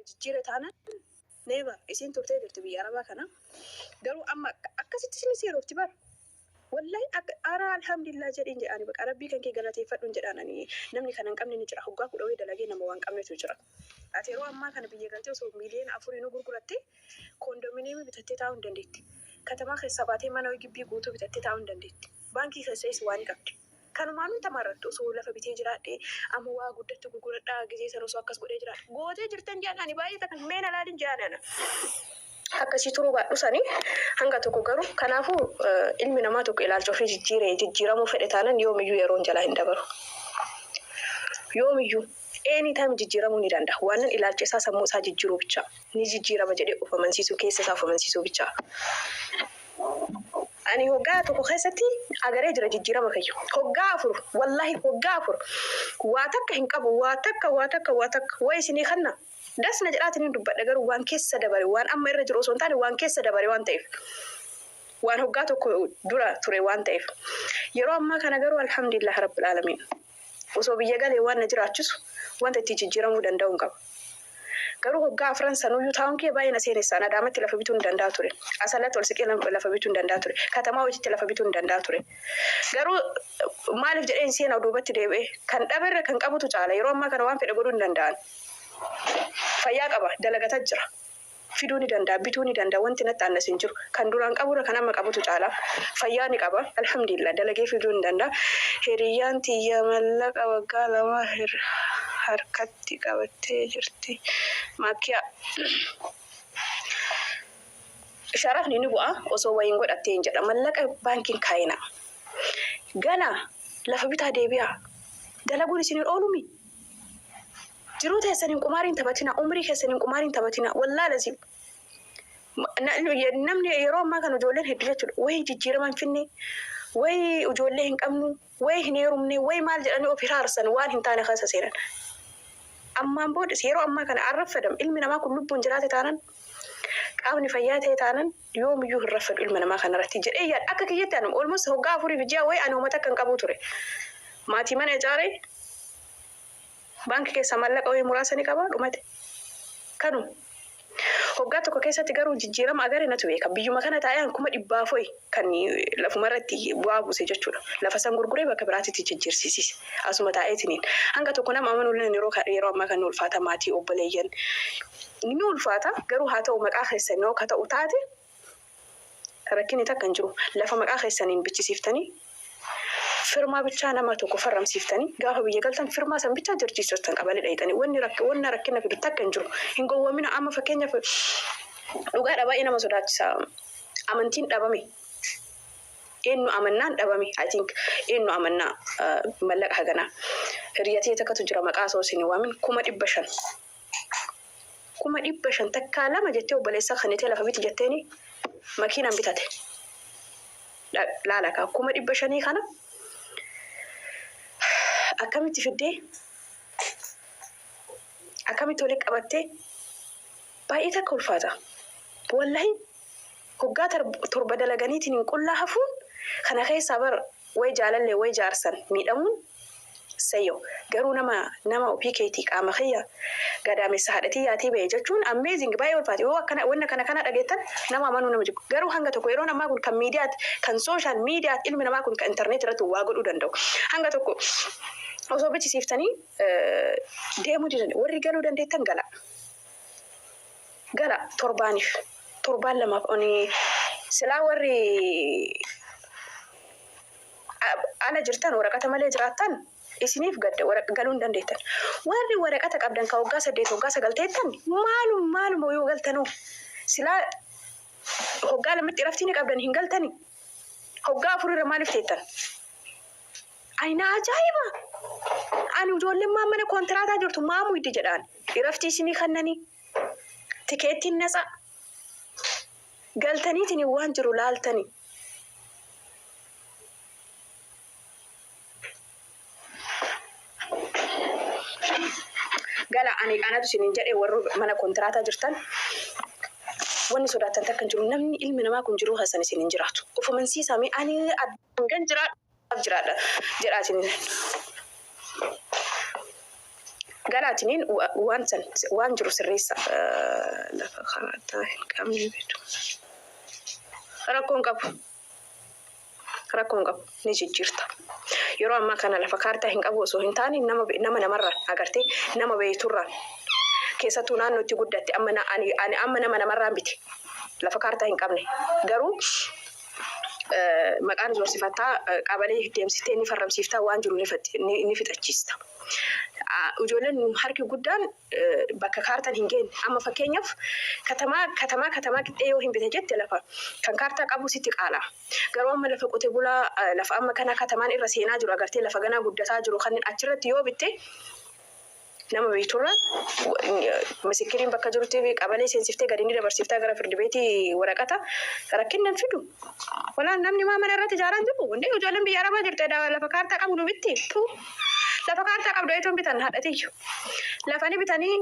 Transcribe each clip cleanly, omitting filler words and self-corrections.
Jijjiire taanan never isiin turtee jirti biyya arabaa kana garuu amma akkasitti isin seerofti bar wallahi akka ara alhamdulillah jedhiin jedhaani baqa rabbii kan kee galateeffadhuun jedhaan ani namni kana hin qabne ni jira hoggaa kudha wayii dalagee nama waan qabnetu jira ati yeroo ammaa kana biyya galtee osoo miiliyoona afurii nu gurguratte koondominiyeemii bitattee taa'uu hin dandeetti katamaa keessaa baatee mana wayii gibbii guutuu bitattee taa'uu hin dandeetti baankii keessas waan qabdi. Kanumaanuu tamarrattu osoo lafa bitee jiraadhe amma waa guddatti gurguradhaa gizee san osoo akkas godhee jiraadhe gootee jirtan jedhan ani baay'ee takka mee na laalin jedhan ana. Akkasii turuu baadhu sani hanga tokko garuu kanaafuu ilmi namaa tokko ilaalcha ofii jijjiire jijjiiramuu fedhe taanan yoomiyyuu yeroon jalaa hin dabaru. Yoomiyyuu anytime jijjiiramuu ni danda'a. Waanan ilaalcha isaa sammuu isaa jijjiiruu bichaa ni jijjiirama jedhee of amansiisuu keessa isaa of amansiisuu bichaa. Ani hoggaa tokko keessatti agaree jira jijjiirama kiyya. Hoggaa 4 wallahi hoggaa 4 waa takka hin qabu waa takka waa takka waa takka way isinii kanna das na jedhaatinin dubbadha garuu waan keessa dabare waan amma irra jiru osoo hin taane waan keessa dabare waan ta'eef waan hoggaa tokko dura ture waan ta'eef yeroo ammaa kana garuu alhamdulillah rabbil aalamiin osoo biyya galee waan na jiraachisu wanta itti jijjiiramuu danda'u hin qaba. Garuu hoggaa afran sanuuyyuu taa'uun kiyya baay'ee na seenessa. An Adaamatti lafa bituu hin danda'a ture. Asallatti ol siqee lafa bituu hin danda'a ture. Katamaa hojiitti lafa bituu hin danda'a ture. Garuu maaliif jedhee hin seena duubatti deebi'ee. Kan dhaberra kan qabutu caala. Yeroo ammaa kana waan fedhe godhuu hin danda'an. Fayyaa qaba. Dalagata jira. Fiduu ni danda'a, bituu ni danda'a, wanti natti aannas hin jiru. Kan duraan qaburra kan amma qabutu caala. Fayyaa ni qaba. Alhamdulillah dalagee fiduu ni danda'a. Hiriyyaan tiyya mallaqa waggaa 2 harkatti qabattee jirti. Maakkiyaa. Sharafni ni bu'a osoo wayiin godhatteen jedha. Mallaqa baankiin kaayinaa. Galaa lafa bitaa deebi'aa. Dalaguun isin hin oolumii? Jiruu teessaniin qumaarii hin taphatinaa, umrii keessaniin qumaarii hin taphatinaa. Wallahi laziim. Namni yeroo ammaa kana ijoolleen hedduu jechuudha. Wayi jijjiirama hin finne, wayi ijoollee hin qabnu, wayi hin heerumne, wayi maal jedhanii of hiraarsan waan hin taane keessa seenan. Ammaan boodas yeroo ammaa kana arraffadam ilmi namaa kun lubbuun jiraate taanan qaamni fayyaa ta'e taanan yoomiyyuu hin raffadu ilma namaa kanarratti jedhee yaada. Akka kiyyatti ani almost hoggaa afurii fi ji'a wayi ani homa takka hin qabuu ture. Maatii mana ijaaree Baanki keessaa maallaqa wayii muraasa ni qaba, dhumate. Kanuma. Hoggaa tokko keessatti garuu jijjiirama agare natu beeka. Biyyuma kana taa'ee an kuma dhibbaaf wayi kan lafuma irratti bu'aa buuse jechuudha. Lafa san gurguree bakka biraatitti jijjiirsiisise. Asuma taa'eetiniin. Hanga tokko nama amanuulleen yeroo yeroo ammaa kana ni ulfaata maatii, obboleeyyan. Ni ulfaata garuu haa ta'u maqaa keessan yoo ka ta'u taate Rakkinni takka hin jiru. Lafa maqaa keessaniin bichisiiftanii firmaa bichaa nama tokko farramsiiftanii gaafa biyya galtan firmaa san bichaa jirjiisirtan qabalee dhayxanii wanni wanna rakkina fidu takka hin jiru. Hin gowwoomina amma fakkeenyaaf dhugaadha baay'ee nama sodaachisa. Amantiin dhabame. Eenyu amannaan dhabame I think eenyu amannaa mallaqa haganaa. Hiriyya tiyya takkatu jira maqaa osoo isin hin waamin 500,000. 500,000 takkaa lama jettee obboleessa kennitee lafa biti jetteeni makiinaan bitate. Laala kaa 500,000 kana akkamitti fiddee akkamitti walitti qabattee baay'ee takka ulfaata. Wallahi hoggaa torba dalaganiitiin hin qullaa hafuun kana keessaa bar way jaalallee way jaarsan miidhamuun Sayo garuu nama nama ofii keetii qaama kiyya gadaamessa haadha tiyyaatii bahe jechuun amazing baay'ee ulfaata yoo akkana wanna kana kana dhageettan nama amanuu nama jibbu garuu hanga tokko yeroon ammaa kun kan miidiyaati kan social miidiyaati ilmi namaa kun kan internet irratti waa godhuu danda'u hanga tokko osoo bichisiiftanii deemuu didan warri galuu dandeettan gala gala torbaaniif torbaan lamaaf oni silaa warri ala jirtan waraqata malee jiraattan isiniif gadda galuu hin dandeettan. Warri waraqata qabdan ka waggaa 8 waggaa 9 teettan maalum maaluma yoo galtanoo silaa hoggaa lamatti iraftii ni qabdan hin galtani hoggaa afur irra maaliif teettan? Ani na ajaa'iba! Ani ijoolleen maa mana koontiraataa jirtu maa muydi jedhaan iraftii isinii kannanii tikeettiin natsa galtaniitiin waan jiru laaltani. Gala ani anatu isinin jedhe warri mana kontiraataa jirtan wanni sodaattan takka hin jiru namni ilmi namaa kun jiruu keessan isin hin jiraatu of amansiisaa mee ani hangan jiraadhaaf jiraadha jedhaa isinin. Galaatiniin waan san waan jiru sirreessa. Lafa kaartaa hin qabne bitu. Rakkoon qabu. Rakkoon qabu ni jijjiirta. Yeroo ammaa kana lafa kaartaa hin qabu osoo hin taane, nama namarraan agartee, nama beeyturraan, keessattuu naannoo itti guddatte. Amma ani amma nama namarraan bite lafa kaartaa hin qabne, garuu maqaan zoorsifattaa, qabalee deemsitee ni farramsiiftaa, waan jiru ni fixachiista. Ijoolleen harki guddaan bakka kaartaan hin geenye, amma fakkeenyaaf katamaa katamaa katamaa qixxee yoo hin bite jette, lafa kan kaartaa qabu sitti qaala. Garuu amma lafa qote bulaa, lafa amma kana katamaan irra seenaa jiru agartee, lafa ganaa guddataa jiru kanneen achirratti yoo bitte, nama beekturra misikiriin bakka jirutti qabalee seensiftee gadi ni dabarsiiftaa gara firdi beetii waraqata rakkinnan fidu. Walaan namni maa mana irratti ijaaraan jiru? Hundee ijoolleen biyya arabaa jirtu lafa kaartaa qabu nu bitti. Lafa kaartaa qabdu eetuun bitan haadhatiyyu. Lafa ni bitanii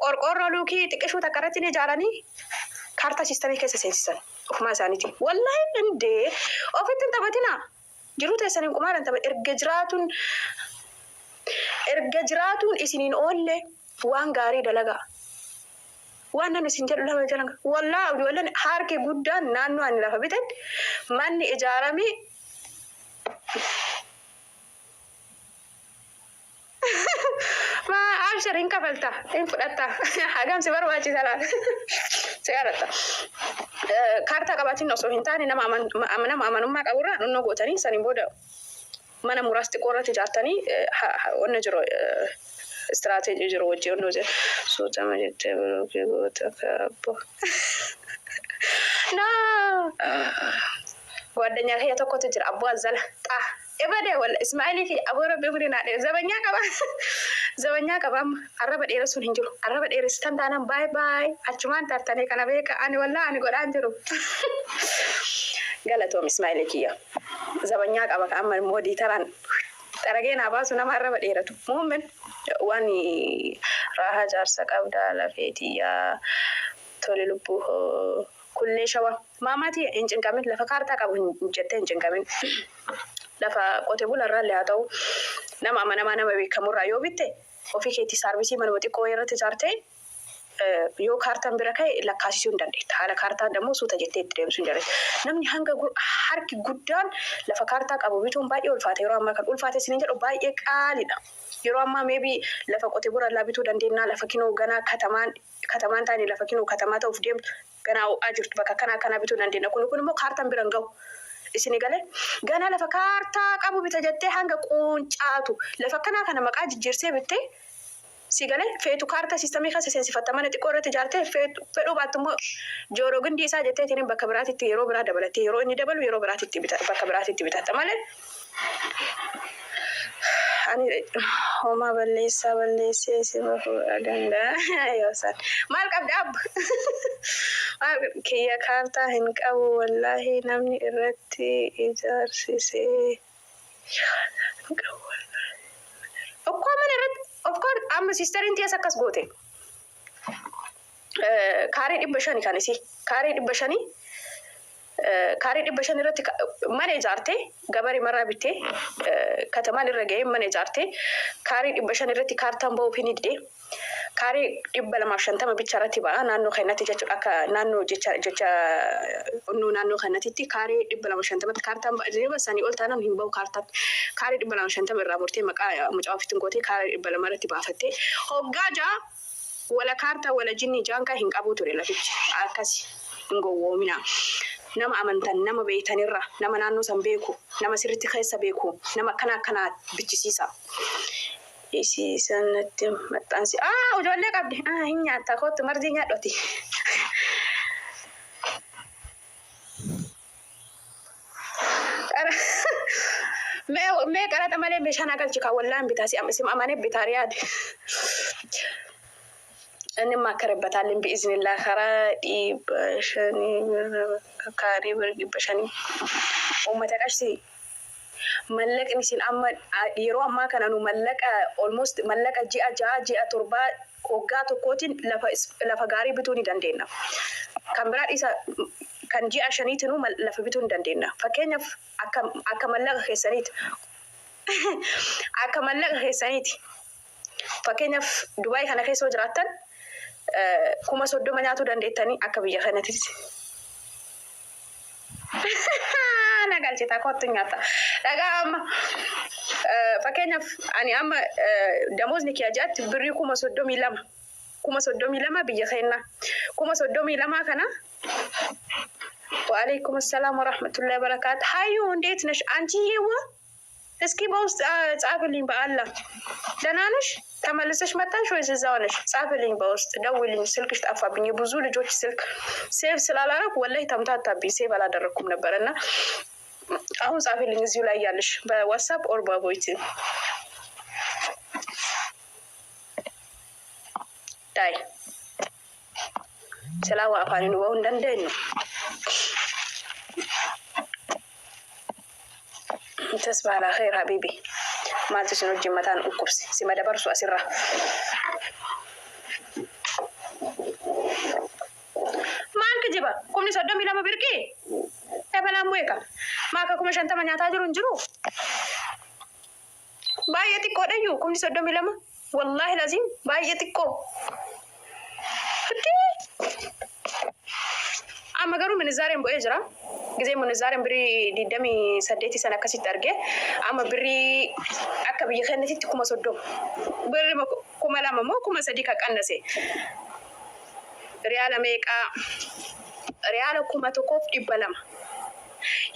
qorqoorroo luukii xiqqishuu takka irratti ni ijaaranii kaartaa system keessa seensisan ofumaa isaaniiti. Wallaahi indee ofitti hin taphatinaa. Jiruu teessaniin qumaaran tapha. Erga jiraatuun isiniin oolle waan gaarii dalagaa. Waan namni isin jedhu lama jalan. Wallaahi ijoolleen harki guddaan naannoo ani lafa biten manni ijaaramee maa abshar hin kafalta, hin fudhatta, hagam si barbaachisa laata si kadhatta. Kaartaa qabaatiin osoo hin taane, nama amanummaa qaburraa dhonnoo gootanii, saniin booda mana muraas xiqqoo irratti ijaartanii wanna jiru istiraateejii jiru wajjin onnoo jiru. Suutama jettee birookii goota kaabbo. No! ጓደኛ kiyya tokkotu jira, abboo azzala xaa ebade walla Ismaa'ilii fi aboo rabbi umurii naa dheere. Zabanyaa qaba, zabanyaa qaba. Amma arraba dheeressuun hin jiru. Arraba dheeressitan taanaan baay baay, achumaan tartanii kana beeka. Ani wallaa ani godhaan jiru. Galatoom Ismaa'ilii kiyya, zabanyaa qaba. Ka amma immoo diitaraan xaragee naa baasu nama arraba dheeratu. Muummin waan raahaa jaarsa qabdaa lafeetiyyaa tole lubbuu hoo kullee shawa maamaatii hin cinqamin. Lafa kaartaa qabu hin jettee hin cinqamin. Lafa qote bularraa illee haa ta'u, nama amanamaa, nama beekamurraa yoo bitte, ofii keetii saarvisii manuma xiqqoo irratti ijaartee, yoo kaartaan bira ka'e lakkaasisuu hin dandeetta. Haala kaartaa dammoo suuta jettee itti deemsuu hin dandeetta. Namni hanga harki guddaan lafa kaartaa qabu bituun baay'ee ulfaata. Yeroo ammaa kan ulfaate isiniin jedhu baay'ee qaaliidha. Yeroo ammaa maybe lafa qote bularraa bituu dandeenya. Lafa kinoo ganaa katamaan katamaan taane, lafa kinoo katamaa ta'uuf deemtu, ganaa ho'aa jirtu, bakka akkanaa akkanaa bituu dandeenya. Kun immoo kaartaan bira hin gahu. Isini galee ganaa lafa kaartaa qabu bita jettee hanga quuncaatu lafa akkanaa kana maqaa jijjiirsee bittee, si galee, feetu kaartaa system keessa seensifatta, mana xiqqoo irratti ijaartee, fedhuu baattu immoo jooroo gindii isaa jetteetiin bakka biraatitti yeroo biraa dabalattee, yeroo inni dabalu yeroo biraatitti bita, bakka biraatitti bitatta malee. Ani homaa balleessaa balleessee si fuudha danda'a yoosaan. Maal qabda abba? Maal kiyya kaartaa hin qabu, wallaahi namni irratti ijaarsisee hin qabu wallaahi. Okkoo mana irratti, of course, amma sisteriin tiyas akkas goote. Kaaree 500 kan isii kaaree 500, kaaree 500 irratti mana ijaarte, gabaree marraa bittee, katamaan irra ga'ee mana ijaarte. Kaaree 500 irratti kaartaan ba'uuf hin didee, kaaree 250 bicha irratti ba'a naannoo kanatti jechuudha. Akka naannoo jecha jecha onnoo naannoo kanatti kaaree 250tti kaartaan ba'a. Sanii ol taanaan hin ba'u kaartaan. Kaaree 250 irraa murtee maqaa mucaa ofiitiin gootee kaaree 200 irratti baafattee, hoggaa ja'a wala kaartaa wala jinni jaankaa hin qabu ture lafichi. Akkasi hin gowwoomina. Nama amantan, nama beektanirra, nama naannoo san beeku, nama sirritti keessa beeku, nama akkana akkanaa bichisiisa. Isii sanatti maxxansi. Ah, ijoollee qabdi. Ah, hin nyaatta, kootu marzii nyaadhoti. Mee qaraxa malee meeshaa naa galchi kaa, wallaan bitaa, si amanee bitaa riyaade. Inni ማከረበታለን biiznillah karaa 500 birra, kaarii birra 500. Uummata qabsi, mallaqni isin amma yeroo ammaa kana nu mallaqa almost mallaqa ji'a 6, ji'a 7, waggaa tokkootiin lafa gaarii bituu ni dandeenya. Kan biraa dhiisa, kan ji'a 5tiinuu lafa bituu ni dandeenya. Fakkeenyaaf akka mallaqa keessaniiti. Akka mallaqa keessaniiti. Fakkeenyaaf, Dubaay kana keessa yoo jiraattan 30,000 nyaatuu dandeettanii akka biyya kanattis. Na galchita, kottu nyaata. Dhagaa amma, fakkeenyaaf, ani amma damoosni kiyya ji'atti birrii 32,000, 32,000 biyya keenyaa, 32,000 kana. ወአለይኩም ሰላም ወራህመቱላሂ ወበረካቱ። ሀዩ፣ እንዴት ነሽ አንቺዬዋ? እስኪ በውስጥ ጻፍልኝ። በአላህ ደህና ነሽ? ተመልሰሽ መጣሽ ወይስ እዛው ነሽ? ጻፍልኝ፣ በውስጥ ደውልኝ። ስልክሽ ጠፋብኝ። የብዙ ልጆች ስልክ save ስላላረኩ ወላሂ ተምታታብኝ። Save አላደረግኩም ነበር እና አሁን ጻፍልኝ እዚሁ ላይ ያለሽ በ WhatsApp or በ voice። ዳይ silaa waa afaaniin bahuu hin dandeenyu. تصبح على خير حبيبي. Maaltu isin wajjin mataan dhukkubse sima dabarsu asirra. Maal kijiba? 32,000 birqii? Ebalaan bu'eeka. Maa akka 50,000 nyaataa jiru hin jiru. Baay'ee xiqqoodha iyyuu 32,000. Wallaahi laziim, baay'ee xiqqoo. Amma garuu minizaareen bu'ee jira. Gizee minizaareen birrii 28 sana akkasitti argee, amma birrii akka biyya keenyatti 30,000. Birrii 2,000 moo 3,000 kan qannase. Riyaala meeqaa? Riyaala 1,200.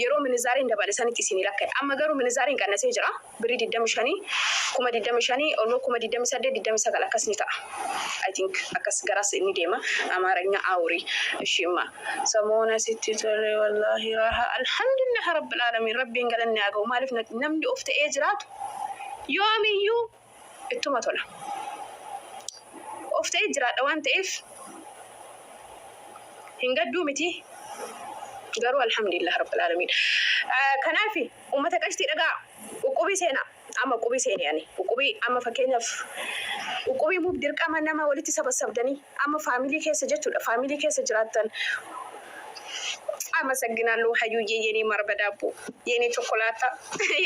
Yeroo minizaariin dabale sanitti isinii lakka'e. Amma garuu minizaariin qannasee jira. Birrii 25, 25,000, olmoo 28,000, 29 akkas ni ta'a. I think akkas garas ni deema. አማርኛ አውሪ እሺማ። Samoona sitti tole, wallaahi raaha. Alhamdulillah rabbil alamin, rabbiin galanni haa ga'u. Maaliif, namni of ta'ee jiraatu yoomiyyuu ittuma tola. Of ta'ee jiraadha waan ta'eef hin gadduu miti. Garuu alhamdulillah rabbil alamin. Kanaaf uummata qashtii, dhagaa, uqubii seenaa. Amma uqubii seenee, ani uqubii amma, fakkeenyaaf, uqubii muuf dirqama nama walitti sabassabdanii amma family keessa jechuudha, family keessa jiraattan. አመሰግናለሁ ሀዩዬ፣ የኔ ማር በዳቦ፣ የኔ ቾኮላታ፣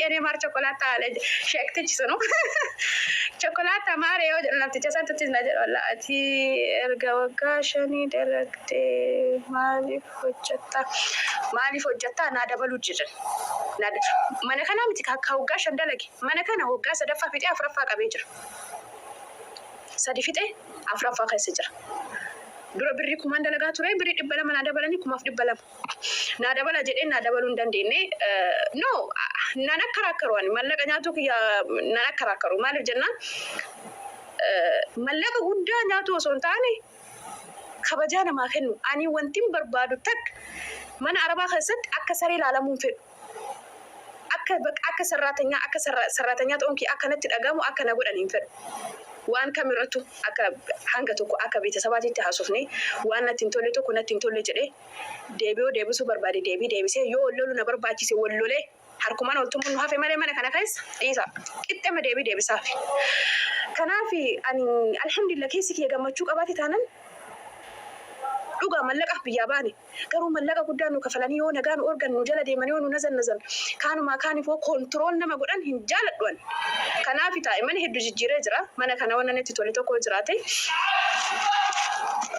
የኔ ማር ቾኮላታ አለ sheektichi sunu. Chokolata maare yoo jedhu namticha santutti na jedhu. Walla ati erga waggaa 5 dalagdee maaliif hojjetta? Maaliif hojjetta? Naa dabaluu jedhan. Mana kanaa miti, akka waggaa 5 dalage. Mana kana waggaa sadaffaa fixee afuraffaa qabee jira. Sadi fixee afuraffaa keessa jira. Dura birrii kumaan dalagaa ture, birrii 200 naa dabalanii 1,200. Naa dabala jedhee naa dabaluu hin dandeenye. No, nan akkaraakkaru, ani mallaqa nyaatu kiyya nan akkaraakkaru. Maaliif jennaan, mallaqa guddaa nyaatu osoo hin taane kabajaa namaa kennu. Ani wantin barbaadu takka, mana arabaa keessatti akka saree ilaalamuu hin fedhu. Akka sarraatanyaa, akka sarraatanyaa ta'uun kee akka natti dhagahamu akka na godhan hin fedhu. Waan kamirrattu akka hanga tokko akka beeksisabaatitti haasofne, waan natti hin tolle tokko natti hin tolle jedhee deebi'uu deebisuu barbaade, deebii deebisee, yoo wal lolu na barbaachise wal lolee, harkumaan ol tumuun nu hafe malee, mana kana keessa dhiisa qixxema deebii deebisaaf. Kanaaf ani alhamdulillah, keessi kiyya gammachuu qabaate taanan, dhugaa mallaqaaf biyyaa baane, garuu mallaqa guddaa nu kafalanii yoo nagaa nu organ, nu jala deemanii yoo nu nazannazan, kaanumaa kaaniif yoo control nama godhan hin jaaladhu ani. Kanaaf taa'e mana hedduu jijjiiree jira. Mana kana waan natti tole tokko jiraate,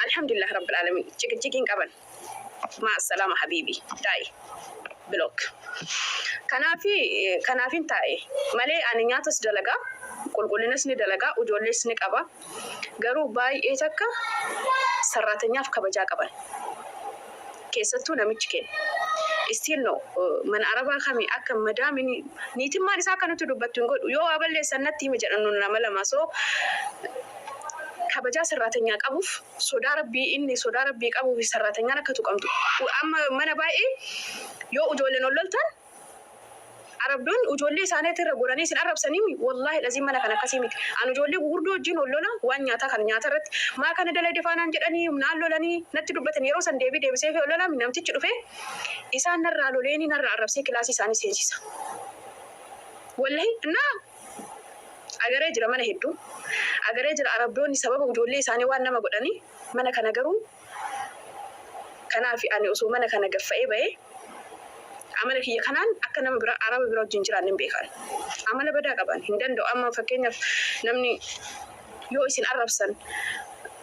alhamdulillah rabbil alamin, ciqiciqiin qaban. مع السلامة حبيبي, daa'i block. Kanaafi kanaafin taa'e malee, ani nyaatas dalagaa, qulqullinas ni dalagaa, ijoollees ni qaba. Garuu baay'ee takka sarraatanyaaf kabajaa qaban. Keessattuu namichi kenna. Still no, mana arabaa kami akka madaamini niitimmaan isaa akka nutti dubbattu hin godhu. Yoo waa balleessan natti himi jedhan, nu nama lama. So kabajaa sarraatanyaa qabuuf, sodaa rabbii inni sodaa rabbii qabuuf, sarraatanyaan akka tuqamtu. Amma mana baay'ee yoo ijoolleen ol loltan, arabdoon ijoollee isaaniitti irra godhanii isin arrabsanii, wallaahi laziin, mana kana akkasii miti. Ani ijoollee gurguddoo wajjin ol lola, waan nyaataa kana nyaata irratti maa kana dalagde faanaan jedhanii naan lolanii natti dubbatan. Yeroo san deebii deebisee fi ol lola, namtichi dhufee isaan narraa loleeni narraa arrabsee kilaasii isaanii seensisa. Wallahi naa agaree jira, mana hedduu agaree jira, arabdoonni sababa ijoollee isaanii waan nama godhanii. Mana kana garuu, kanaaf ani osoo mana kana gaffa'ee bahee, amala kiyya kanaan akka nama bira araba bira wajjin jiraanne hin beekan. Amala badaa qaban hin danda'u. Amma fakkeenyaaf namni Yoo isin arrabsan,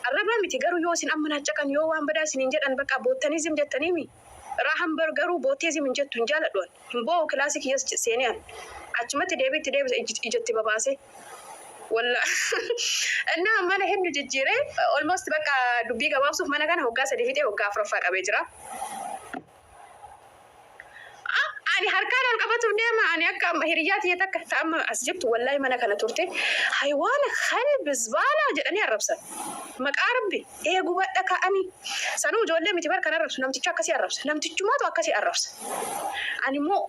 arrabaa miti garuu, yoo isin ammanaaccaqan, yoo waan badaa isiniin jedhan, bakka boottanii zim jettaniimi. Raahan bar garuu boottee zim hin jettu, hin jaaladhu an. Hin boo'u, kilaasii kiyyas seenee an. Achumatti deebii itti deebisa ijatti babaasee. Walla innaa mana hedduu jijjiiree, almost bakka dubbii gabaabsuuf, mana kana hoggaa 3 fixee hoggaa afuraffaa qabee jira. Ani harkaan ol qabatuuf deema. Ani akka amma hiriyyaa tiyya takka ta amma as jirtu, wallahi mana kana turte, haywaana kalbi zbaalaa jedhanii arrabsan. Maqaa Rabbi ee gubadha ka'anii. Sanuu ijoollee miti bar kan arrabsu, namticha akkasii arrabsa. Namtichumaatu akkasii arrabsa. Ani immoo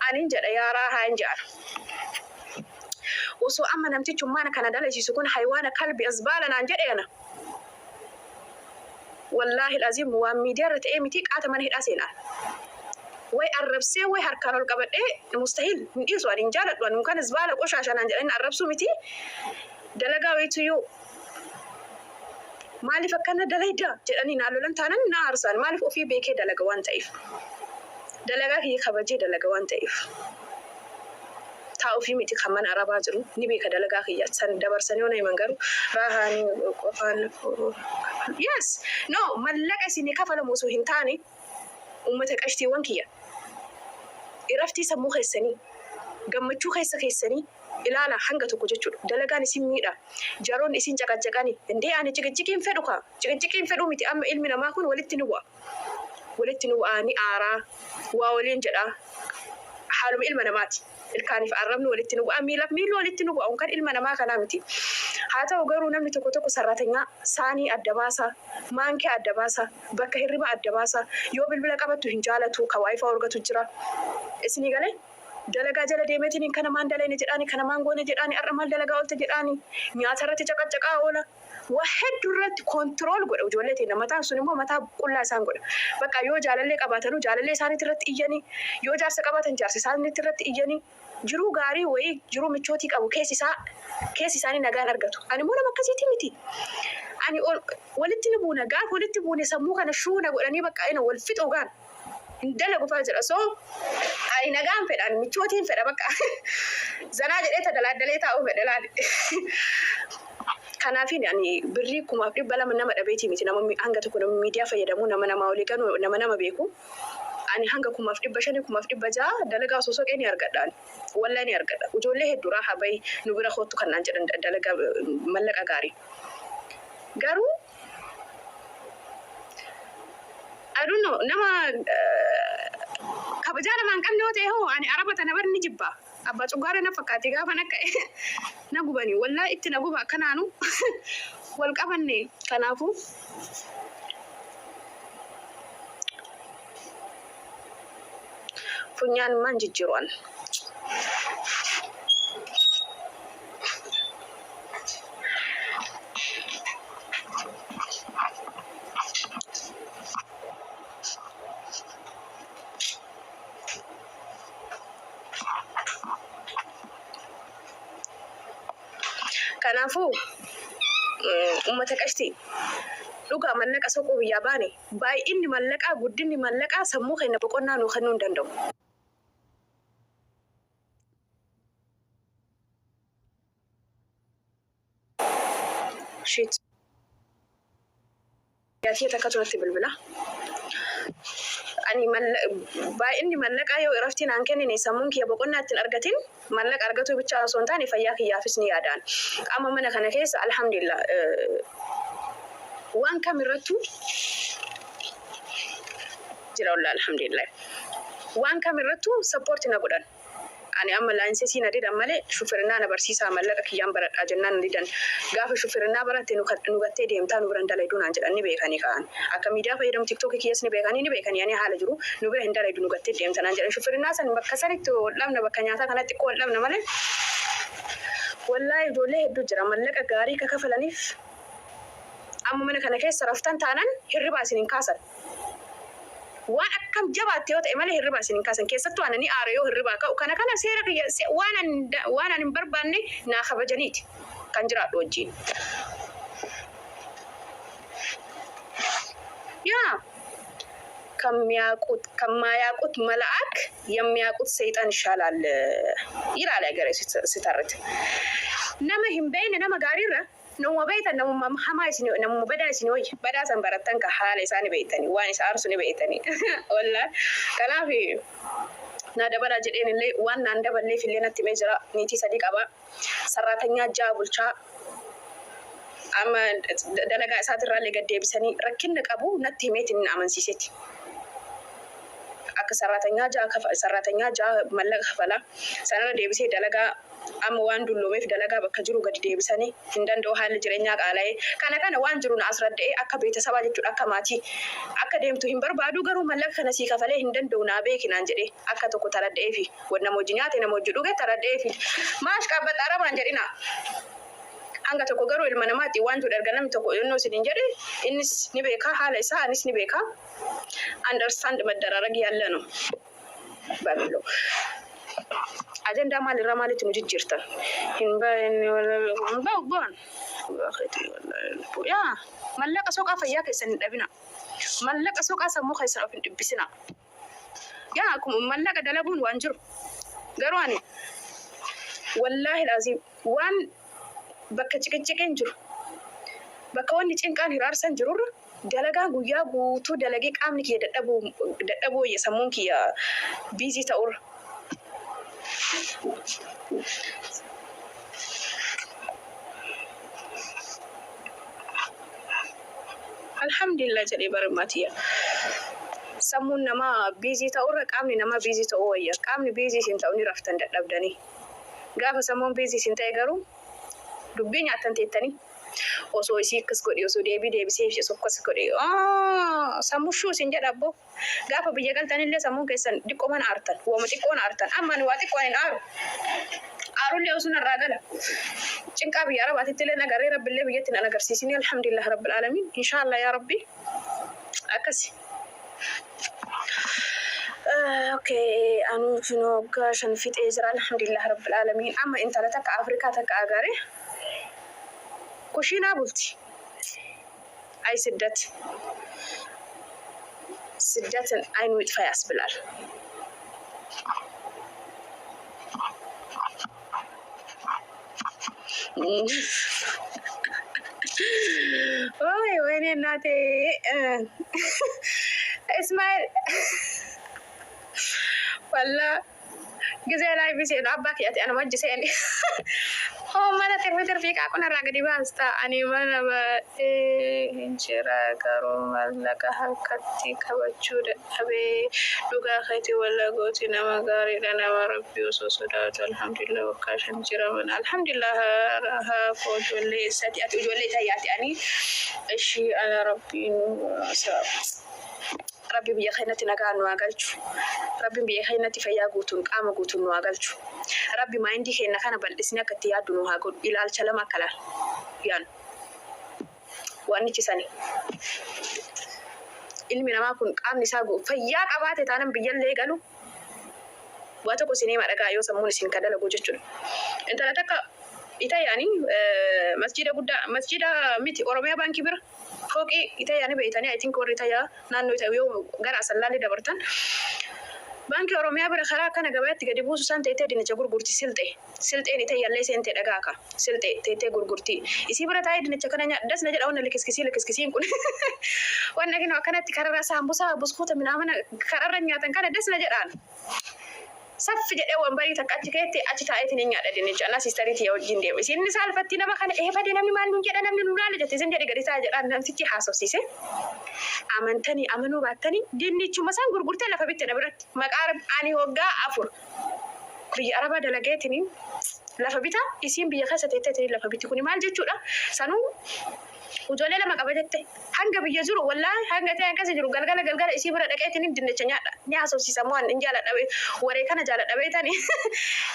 anin jedha, yaa raahaa hin jedhan. Osoo amma namtichummaan kana dalasiisu kun haywaana kalbi zbaala naan jedhe ana. Wallaahi alazim, waan miidiyaa irra ta'ee miti, qaata mana hidhaa seenaan. Way arrabsee, way harkaan ol qabadhee, mustahil, hin dhiisu. Ani hin jaaladhu. Ani kan zbaala qoshaasha naan jedhanii arrabsuu miti. Dalagaa wayituyyuu maaliif akkana dalayda jedhanii naan lolan taanan na aarsaan. Maaliif? Ofii beekee dalaga waan ta'eef. Dalagaa kiyya kabajee dalaga waan ta'eef. Taa'uufii miti, kan mana arabaa jiru ni beeka dalagaa kiyya san dabarsanii yoo na himan garuu raahaan qofaan. Yes, no, mallaqa isinii kafalamu osoo hin taane, ummata qashtiiwwan kiyya, iraftii sammuu keessanii, gammachuu keessa keessanii ilaala hanga tokko jechuudha. Dalagaan isin miidha, jaroonni isin caqacaqani indee, ani ciqiciqiin fedhu kaa, ciqiciqiin fedhuu miti. Amma ilmi namaa kun walitti ni bu'a, walitti ni bu'aa, ni aaraa, waa waliin jedha. Haaluma ilma namaati. Ilkaaniif arrabni walitti nu bu'a, miilaaf miilli walitti nu bu'a. Kun kan ilma namaa kanaa miti. Haa ta'u garuu, namni tokko tokko sarratanyaa saanii adda baasa, maankee adda baasa, bakka hirribaa adda baasa. Yoo bilbila qabattu hin jaalatu, ka WiFi argatu jira. Isinii galee? Dalagaa jala deemeetiin kana maan dalayne jedhaani, kana maan goone jedhaani, har'a maal dalagaa oolte jedhaani, nyaata irratti caqacaqaa oola. Waa hedduu irratti control godha ijoollee teenya. Mataan sun immoo mataa qullaa isaan godha. Bakka yoo jaalallee qabaatanuu jaalallee isaaniitti irratti iyyanii, yoo jaarsa qabaatan jaarsa isaaniitti irratti iyyanii, jiruu gaarii wayii, jiruu michootii qabu keessi isaa, keessi isaanii nagaan argatu. Ani immoo nama akkasiitii miti. Ani walitti ni buuna. Gaafa walitti buune sammuu kana shuuna godhanii bakka ina wal fixuu gaan. Hin dalagu faa jedha. So ani nagaan fedha, ani michootiin fedha, bakka zanaa jedhee tadalaaddalee taa'uu fedha laali. Kanaafin ani birrii 2,200 nama dhabeetii miti. Nama hanga tokko, nama miidiyaa fayyadamu, nama namaa olii ganu, nama nama beeku. Ani hanga 5,500, 6,500 dalagaa osoo soqee ni argadha ani. Wallahi ni argadha. Ijoollee hedduu raahaa bahi nu bira koottu kan naan jedhan, dalagaa mallaqa gaarii. Garuu I don't know, nama kabajaa namaa hin qabne yoo ta'e hoo, ani araba tana bar ni jibba. Abbaa cuggaara na fakkaate gaafan akka na gubani. Wallahi itti na guba, akkanaanu wal qabanne. Kanaafuu funyaan maan jijjiiru an. Kanaafuu uummata qashtii, dhugaa mallaqa soquu biyyaa baane, baay'inni mallaqaa, guddinni mallaqaa sammuu keenya boqonnaa nuu kennuu hin danda'u. Shit. Yaatii takka turatti bilbila. Ani baay'inni mallaqaa yoo iraftii naan kennine, sammuun kiyya boqonnaa ittiin argatin, mallaqa argatuu bichaa osoo hin taane fayyaa kiyyaafis ni yaadaan. Amma mana kana keessa alhamdulillah waan kam irrattuu jira, wallah alhamdulillah. Waan kam irrattuu support na godhan. Ani amma laayinsesii na didan malee, shufirinnaa na barsiisaa mallaqa kiyyaan baradhaa jennaan na didan. Gaafa shufirinnaa baratte nu nu gattee deemtaa, nu bira hin dalaydu naan jedhan. Ni beekanii ka'an. Akka miidiyaa fayyadamu, TikTokii kiyyas ni beekanii, ni beekanii, ani haala jiru nu bira hin dalaydu, nu gattee deemta naan jedhan. Shufirinnaa san bakka sanitti wal dhabna, bakka nyaataa kanatti xiqqoo wal dhabna malee. Wallaahi ijoollee hedduu jira mallaqa gaarii ka kafalaniif, amma mana kana keessa raftan taanan hirribaa isin hin kaasan. Waan akkam jabaatte yoo ta'e malee hirribaa isin hin kaasan. Keessattuu ana ni aara yoo hirribaa ka'u. Kana kana seera kiyya, waan ani hin barbaanne naa kabajaniiti kan jiraadhu wajjin. Yaa ከሚያውቁት ከማያውቁት መልአክ የሚያውቁት ሰይጣን ይሻላል ይላል ያገሬ ሲተርት። Nama hin beekne nama gaariirra Namuma beeytan namuma hamaa isin namuma badaa isin wayya. Badaa san barattan ka haala isaa ni beeytani. Waan isa aarsu ni beeytani. Wallah. Kanaaf naa dabalaa jedheen illee waan naan daballeef illee natti himee jira. Niitii sadii qaba. Sarraatanyaa ja'a bulchaa. Amma dalagaa isaatirraallee gad deebisanii rakkinna qabu natti himeetiin na amansiiseeti. Akka sarraatanyaa ja'a kafa sarraatanyaa ja'a mallaqa kafala. Sanarra deebisee dalagaa amma waan dulloomeef dalagaa bakka jiru gadi deebisanii hin danda'u haalli jireenyaa qaala'ee. Kana kana waan jiru na asradda'ee akka beetasabaa jechuudha akka maatii akka deemtu hin barbaadu garuu mallaqa kana sii kafalee hin danda'u naa beeki naan jedhee akka tokko taradda'eefi nama hojii nyaate nama hojii dhuge taradda'eefi. Maash qaabbaxxa arabaan jedhinaa. Hanga tokko garuu ilma namaati waan jedhu erga namni tokko yonnoo isiniin jedhe innis ni beeka haala isaa anis ni beeka understand መደራረግ ያለ ነው በሚለው ajandaa maalirraa maalitti nu jijjiirtan hin ba'u bu'an yaa mallaqa soqaa fayyaa keessan hin dhabina mallaqa soqaa sammuu keessan of hin dhibbisina yaa akkuma mallaqa dalaguun waan jiru garuu ani wallaahi laazim waan bakka ciqiciqeen jiru bakka wanni cinqaan hiraarsan jirurra dalagaan guyyaa guutuu dalagee qaamni kiyya dadhabuu dadhabuu wayya sammuun kiyya busy ta'urra. Alhamdulillah jedhee barmaatiyya. Sammuun namaa busy ta'urra qaamni namaa busy ta'uu wayya. Qaamni busy isin ta'u ni raftan dadhabdanii. Gaafa sammuun busy isin ta'e garuu dubbii nyaattan teettanii osoo isii akkas godhe osoo deebii deebisee osoo akkas godhe sammuu shuu isin jedha abboo. Gaafa biyya galtanillee sammuun keessan xiqqoo mana aartan wooma xiqqoon aartan amma ani waa xiqqoon hin aaru. Aarullee osoo narraa gala. Cinqaa biyya arabaatitti illee nagarree rabbillee biyyatti nan agarsiisini alhamdulillah rabbil aalamiin inshaallah yaa rabbi akkasi. Okay, anu kunoo waggaa 5 fixee jira alhamdulillah rabbil aalamiin. Amma intala takka Afrikaa takka agare kushiinaa bulti. Ay ስደት ስደትን አይኑ ይጥፋ ያስብላል። ወይ ወይኔ እናቴ እስማኤል walla gisee live seenu abbaa kiyyati anuma wajji seeni. Hoo mana tirfi tirfii qaaquna irraa gadi baasta. Ani mana baadhee hin jira garuu mallaqa harkatti qabachuu dadhabee dhugaa keeti walla gooti nama gaariidha nama rabbii osoo sodaatu alhamdulillah waggaa 5 jira mana alhamdulillah haa ijoollee sadi ati ijoollee tayyaati ani ishii ana rabbiin Rabbi biyya keenyatti nagaa nu haa galchu. Rabbiin biyya keenyatti fayyaa guutuun qaama guutuun nu haa galchu. Rabbi mind keenya kana bal'isnee akka itti yaaddu nu haa godhu. Ilaalcha lama akka laal yaanu. Wannichi sani. Ilmi namaa kun qaamni isaa fayyaa qabaate taanaan biyyallee galu waa tokko isin hima dhagaa yoo sammuun isin ka dalagu jechuudha. Intala takka ita yaani masjida guddaa masjida miti Oromiyaa baankii bira fooqii ita yaani beeytanii I think warri itayaa naannoo ita yoo gara asallaallee dabartan baankii Oromiyaa bira karaa akkana gabaatti gadi buusu isaan teettee dinicha gurgurti silxee silxeen ita yallee seentee dhagaa ka silxee teettee gurgurti isii bira taa'ee dinicha kana nyaadha das na jedha wanna likiskisii likiskisiin kun wanna kinoo akkanatti kararraa saambusaa buskuuta minaamana kararra nyaatan kana das na jedhaan. Saffi jedhee wambarii takka achi keetti achi taa'eetiin hin nyaadha dinnicha anaa sistarii tiyya wajjin deema. Isin saalfatti nama kana eebade namni maal nuun jedha namni nu laala jette isin jedhe gadi ta'a jedhaan namtichi haasofsiise. Amantanii amanuu baattanii dinnichuma isaan gurgurtee lafa bitte na biratti maqaa ani waggaa 4 biyya arabaa dalageetiin lafa bita isiin biyya keessa teetteetiin lafa bitti kuni maal jechuudha sanuu ijoollee lama qaba jette hanga biyya jiru wallaahi hanga ta'e akkasi jiru galgala galgala isii bira dhaqeetiin dinnicha nyaadha ni haasofsiisa moo hin jaaladha waree kana jaaladha beetani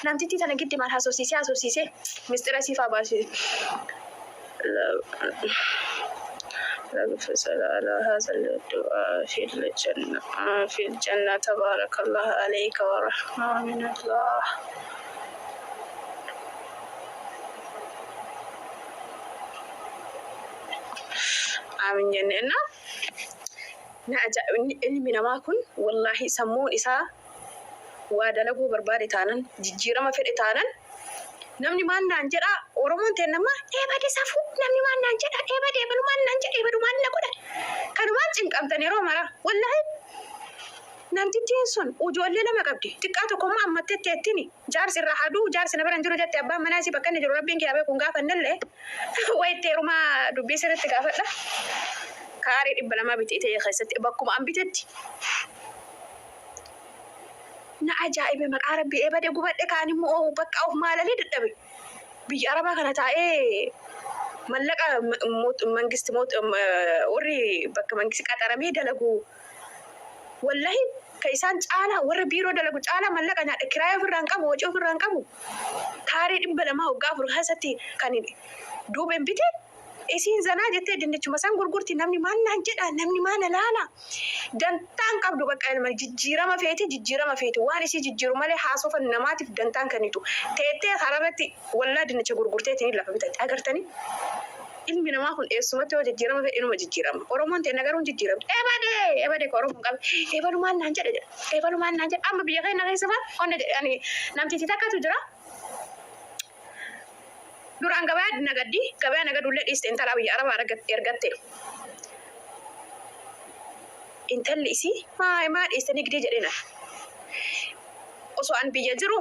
namtittii tana giddi maal haasofsiisee haasofsiisee mistira siifaa baasise. فصل على هذا الدعاء في الجنة في الجنة تبارك الله عليك ورحمة من الله آمين jenne na ajaa'ibni ilmi namaa kun wallaahi sammuun isaa waa dalaguu barbaade taanan jijjiirama fedhe taanan Namni maal naan jedha Oromoon teenna amma eebade safuu namni maal naan jedha eebade ebalu maal naan jedha ebadu maal na godha kanumaan cinqamtan yeroo mara wallahi namtittiin sun ujoollee lama qabdi xiqqaa tokko immoo ammattee teettini jaarsi irraa haa du'u jaarsi na bira hin jiru jette abbaan manaa isii bakka inni jiru rabbiin kee haa beeku hin gaafannellee wayitti heerumaa dubbii sirriitti gaafadha kaarii 200 bitee ta'e keessatti bakkuma an bitetti Na ajaa'ibe maqaa rabbii eebade gubadhe kaan immoo bakka of maalalee dadhabe biyya arabaa kana taa'ee mallaqa mangisti warri bakka mangisti qaxaramee dalagu wallahi ka isaan caalaa warra biiroo dalagu caalaa mallaqa nyaadha kiraayii ofirraa hin qabu hojii ofirraa hin qabu kaaree 200 waggaa 4 keessatti kan duubeen bite Isiin zanaa jettee dinnichuma san gurgurti namni maal naan jedha namni maa na laala dantaa hin qabdu bakka ilma jijjiirama feeti jijjiirama feeti waan isii jijjiiru malee haasofa namaatiif dantaa hin kennitu teettee kararratti wallaa dinnicha gurgurteetiin lafa bitatti agartanii ilmi namaa kun eessumatti yoo jijjiirama fedhe inuma jijjiirama oromoon teenna garuu hin jijjiiramtu ebade ebade ka oromoon qabe ebalu maal naan jedha jedha ebalu maal naan jedha amma biyya keenya keessa faa onna jedhe ani namtichi takkatu jira Duraan gabayaa nagaddi, gabayaa nagaduullee dhiiste intala biyya Arabaa ergatte. Intalli isii maa maa dhiiste nigdii jedheen ani. Osoo an biyya jiru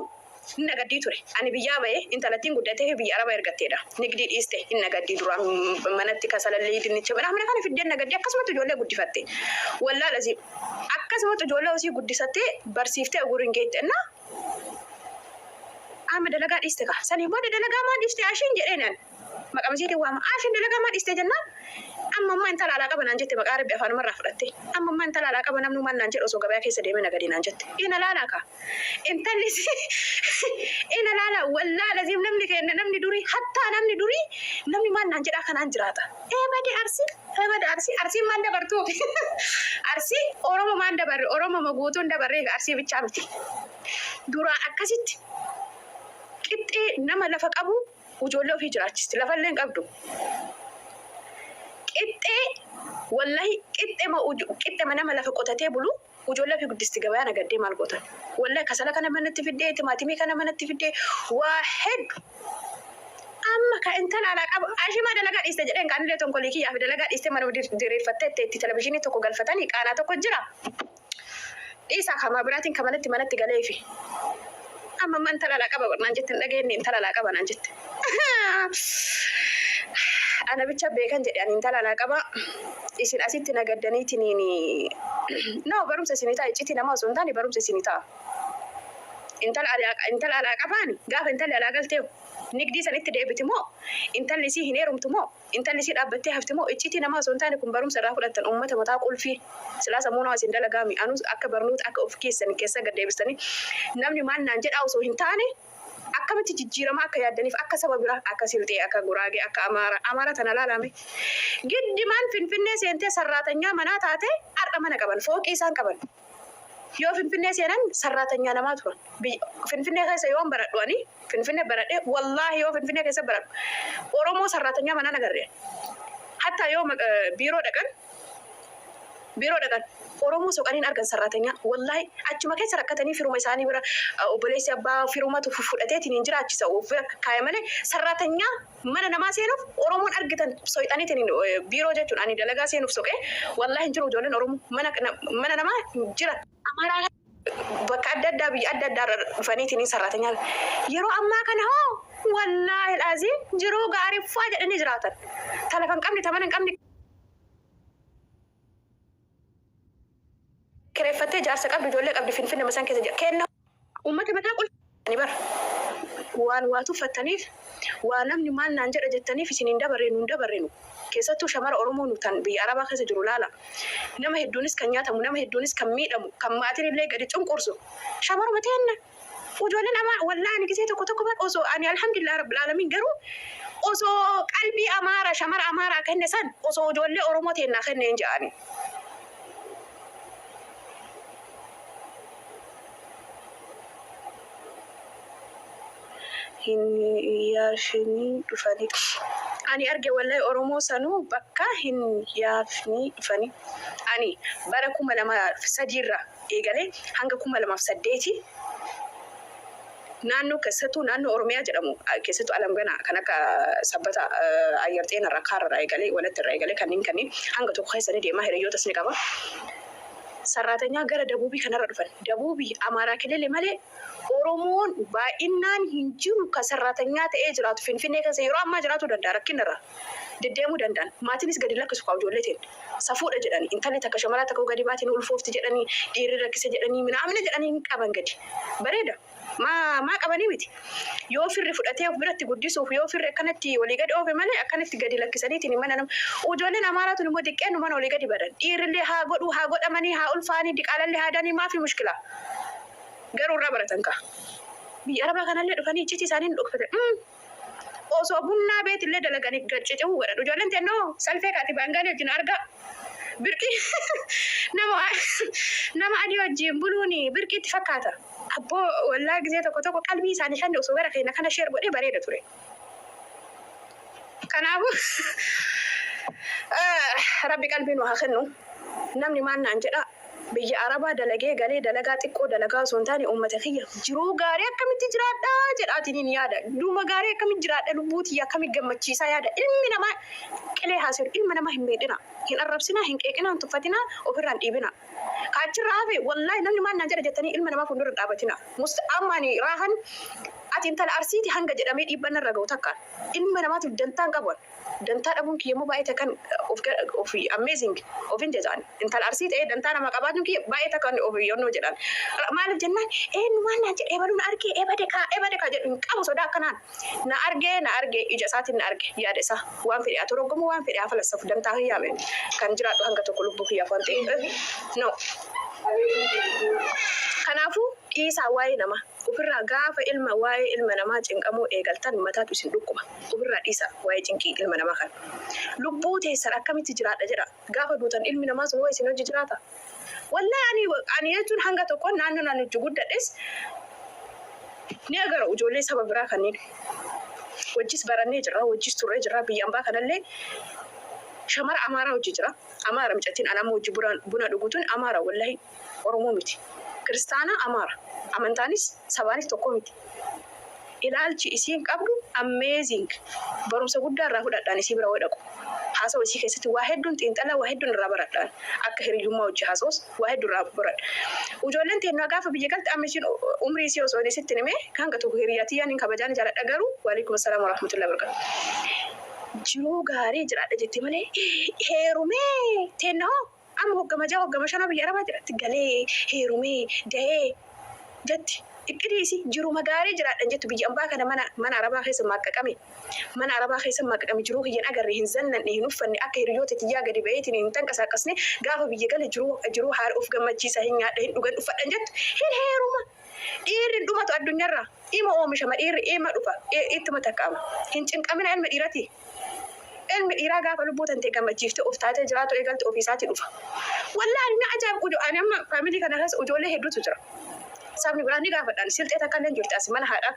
hin nagaddii ture. Ani biyyaa ba'ee intalattiin guddattee fi biyya Arabaa ergatteedha. Nigdii dhiiste hin nagaddii duraan manatti kasalallee dinnicha mana kana fiddee nagaddii akkasumatti ijoollee guddifatte. Wallaa lazii akkasumatti ijoollee osii guddisattee barsiiftee uguriin geette ennaa Amma dalagaa dhiiste kaa. Saniin booda dalagaa maa dhiiste Ashiin jedheen ani. Maqama isiitiin waama. Ashiin dalagaa maa dhiiste jennaan amma ammaa intala alaa qaba naan jette maqaa rabbi afaanumarraa fudhattee. Amma ammaa intala alaa qaba namnuu maal naan jedha osoo gabayaa keessa deemee nagadii naan jette. Ina laalaa kaa. Intalli ina laalaa wallaa laziim namni keenya namni durii hattaa namni durii namni maal naan jedhaa kanaan jiraata. Eebade arsii eebade arsii arsiin maan dabartuufi arsii oromo maan dabarre oromoma guutuun dabarreefi arsii bichaa miti. Duraan akkasitti qixxee nama lafa qabu ujoollee ofii jiraachisti. Lafallee hin qabdu. Qixxee wallahi qixxema qixxema nama lafa qotatee bulu ujoollee ofii guddisti gabayaa nagaddee maal gootan. Wallahi kasala kana manatti fiddee timaatimii kana manatti fiddee waa heddu. Amma ka intala alaa qabu ashimaa dalagaa dhiiste jedheen kaanillee tonkolii kiyyaa fi dalagaa dhiistee manuma diriirfattee itti televizhinii tokko galfatanii qaanaa tokko jira. Dhiisaa kamaa biraatiin ka manatti manatti galeefi. Amma amma intala alaa qaba naan jette hin dhageenne intala alaa qaba naan jette. Ana bicha beekan jedhe ani intala alaa qaba. Isin asitti na gaddaniitiniin no barumsa isinii ta'a iccitii nama osoo hin taane barumsa isinii ta'a. Intala alaa intala alaa qabaani gaafa intalli alaa galteehu nigdii sanitti deebiti moo intalli isii hin heerumtu moo Intalli isii dhaabbattee hafti moo icciitii namaa osoo hin taane kun barumsa irraa fudhattan ummata mataa qulfii silaa sammuu nama isin dalagaami anuu akka barnoota akka of keessani keessa gad deebistanii namni maal naan jedhaa osoo hin taane akkamitti jijjiiramaa akka yaaddaniif akka saba biraa akka silxee akka guraagee akka amaara amaara tana laalaa mee giddimaan finfinnee seentee sarraatanyaa manaa taatee har'a mana qaban fooqii isaan qaban. Yoo Finfinnee seenan sarraatanyaa namaa turan. Biyya Finfinnee keessa yoon baradhu ani Finfinne baradhe wallaahi yoo Finfinnee keessa baradhu Oromoo sarraatanyaa manaa nagarre. Hattaa yoo biiroo dhaqan biiroo dhaqan Oromoo soqaniin argan sarraatanyaa wallaahi achuma keessa rakkatanii firuma isaanii bira obboleessi abbaa firumatu fudhateetiin hin jiraachisa of bira kaaya malee sarraatanyaa Mana namaa seenuuf oromoon argitan soyxaniitiin biiroo jechuun ani dalagaa seenuuf soqee wallahi hin jiru ijoolleen oromoo mana mana namaa hin jiran. Amaaraa bakka adda addaa biyya adda addaa irra dhufaniitiin sarraatanyaa yeroo ammaa kana hoo wallaahi alaaziim jiruu gaarii faa jedhanii jiraatan ta lafa hin qabne ta mana hin qabne kireeffattee jaarsa qabdi ijoollee qabdi finfinne masan keessa jira kenna Uummata mataa qulfii bar. Waan waa tuffattaniif, waa namni maal naan jedha jettaniif isin hin dabarre nu hin dabarre nu. Keessattuu shamara Oromoo nu tan biyya Arabaa keessa jiru laala. Nama hedduunis kan nyaatamu, nama hedduunis kan miidhamu, kan maatiin illee gadi cunqursu shamaruma teenna. Ujoolleen amaa wallahi ani gisee tokko tokko bar osoo ani alhamdulillah rabbil aalamiin garuu osoo qalbii Amaara shamara Amaaraa kenne san osoo ujoollee Oromoo teennaa kenneen ja'ani. Hin yaafnii dhufanii. Ani arge wallahi oromoo sanuu bakka hin yaafnii dhufanii. Ani bara 2003 irraa eegalee hanga 2008. Naannoo keessattuu naannoo Oromiyaa jedhamu keessattuu Alamganaa kan akka Sabbata, Ayyar Xeenarraa, Kaarrarraa eegalee, Walattirraa eegalee kanneen kanneen hanga tokko keessa ni deema, hiriyyootas ni qaba. Sarraatanyaa gara Dabuubii kanarra dhufan. Dabuubii Amaaraa Kilili malee Oromoon baay'innaan hin jiru kan sarraatanyaa ta'ee jiraatu Finfinnee keessa yeroo ammaa jiraatuu danda'a rakkinarra deddeemuu danda'an. Maatiinis gadi lakkisu kaa ijoolleetiin. Safuudha jedhani. Intalli takka shamaraa takka gadi baate ni ulfoofti jedhanii, dhiirri rakkise jedhanii, minaamina jedhanii hin qaban gadi. Bareeda. Maa maa qabanii miti. Yoo firri fudhatee of biratti guddisuuf, yoo firri akkanatti olii gadi oofe malee, akkanatti gadi lakkisaniitiin mana nama. Ijoolleen Amaaraa tun immoo diqqeennu mana olii gadi badan. Dhiirrillee haa godhuu, haa godhamanii, haa ulfaanii, diqaalallee haa danii, maafi mushkilaa. Garuu irraa baratan kaa. Biyya Arabaa kanallee dhufanii iccitii isaanii nu dhokfatan. Osoo bunnaa beetillee dalaganii gad cicihuu godhan. Ijoolleen teennoo salfee kaati baangaalii wajjin argaa. Birqii nama nama adii wajjin buluun birqii itti fakkaata. Abboo, wallaa gisee tokko tokko qalbii isaanii kan osoo gara keenya kana share godhee bareeda ture. Kanaafuu Rabbi qalbii nu haa kennu. Namni maal naan jedhaa, biyya Arabaa dalagee galee dalagaa xiqqoo dalagaa osoo hin taane, uummata kiyya jiruu gaarii akkamitti jiraadhaa jedhaatiniin yaada. Dhuma gaarii akkamitti jiraadha, lubbuu tiyya akkamitti gammachiisaa yaada. Ilmi namaa qilee haaseeru, ilma namaa hin miidhina. Hin arrabsinaa, hin qeeqinaa, hin tuffatinaa, ofirraa hin dhiibinaa. Ka achirraa hafe, wallaahi, namni maal naan jedha jettanii ilma namaa fuuldura hin dhaabatina. Amma ani raahan ati intala Arsiiti hanga jedhamee dhiibbaan narra ga'u takkaan. Ilma namaatiif dantaa hin qabu ani. Dantaa dhabuun kiyya immoo baay'ee takkan of of amazing ofin jajaan. Intala Arsii ta'ee dantaa namaa qabaachuun kiyya baay'ee takkan of yonnoo jedhan. Maaliif jennaan, eenyu maal naan jedhe, ebaluu na argee, ebade kaa, ebade kaa jedhu hin qabu sodaa akkanaan. Na argee, na argee, ija isaatiin na arge, yaada isaa. Waan fedhe haa toroggomu, waan fedhe haa falassafu, dantaa kiyyaame kan jiraadhu hanga tokko lubbuu kiyyaaf waan ta'eef. No. Kanaafuu dhiisaa waa'ee namaa. Ofirraa gaafa ilma waa'ee ilma namaa cinqamuu eegaltan mataatu isin dhukkuba. Ofirraa dhiisaa waa'ee cinqii ilma namaa kana. Lubbuu teessan akkamitti jiraadha jedha. Gaafa duutan ilmi namaa sun hoo isin hojii jiraata? Wallahi, ani jechuun hanga tokkoon naannoo ani itti guddadhes ni agara ijoollee saba biraa kanneen. Wajjis barannee jirra, wajjis turree jirra, biyya ambaa kanallee shamara Amaaraa hojii jira. Amaara micattiin an amma hojii buna dhugutun Amaara, wallahi Oromoo miti. Kiristaana Amaara. Amantaanis sabaanis tokko miti. Ilaalchi isiin qabdu amazing. Barumsa guddaa irraa fudhadhaan isii bira dhaqu. Haasawa isii keessatti waa hedduun xiinxalaa, waa hedduun irraa baradhaan. Akka hiriyyummaa hojii haasawus waa hedduu irraa baradha. Ijoolleen teennaa gaafa biyya galte, amma isiin umrii isii osoo hin isitti himee, hanga tokko hiriyyaa tiyyaan hin kabajaan jaaladha garuu. Waalaikum assalaam warahmatullahi wabarakatuh. Jiruu gaarii jiraadha jetti malee heerumee teenna hoo amma hoggama jaha, hoggama shana biyya Arabaa jiratti galee heerumee dahee jetti. Iqqidii isii jiruma gaarii jiraadhan jettu. Biyya ambaa kana mana Arabaa keessa maaqqaqame, mana Arabaa keessa maaqqaqame, jiruu kiyyan agarre, hin zannanne, hin uffanne, akka hiriyoota tiyyaa gadi baheetiin hin tanqasaaqasne. Gaafa biyya gale jiruu jiruu haara of gammachiisa, hin nyaadha, hin dhugan, uffadhan jettu, hin heeruma. Dhiirri hin dhumatu addunyaarraa. Ima oomishama dhiirri, ima dhufa, ittuma takka'ama. Hin cinqamina ilma dhiirati. Ilmi dhiiraa gaafa lubbuu tantee gammachiiftee of taatee jiraatu eegalte ofii isaatii dhufa. Wallaahi, na ajaa'ibu. Ani amma family kana keessa ijoollee hedduutu jira. Sabni biraa ni gaafadhaan, Silxee takka illee jirti as mana haadhaa.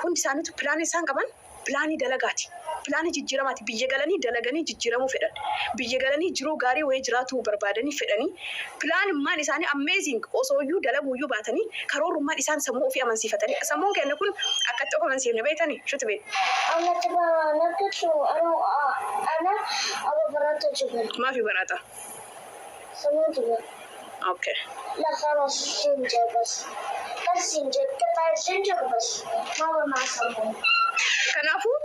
Hundi isaaniitu pilaanii isaan qaban pilaanii dalagaati. Pilaanii jijjiiramaati. Biyya galanii dalaganii jijjiiramuu fedhan. Biyya galanii jiruu gaarii wayii jiraatuu barbaadanii fedhanii. Pilaanummaan isaanii amazing. Osoo iyyuu dalaguuyyuu baatanii karoorummaan isaan sammuu ofii amansiifatanii. Sammuun keenya kun akkatti of amansiifne beektanii shuti beek. أنا تبغى نكت وأنا أنا أبغى براتا جبن. Maafi baraata? سمو جبن. Okay. لا خلاص، سنجر بس، بس سنجر، قطعة سنجر بس، ماما مع صابون. Kanaafuu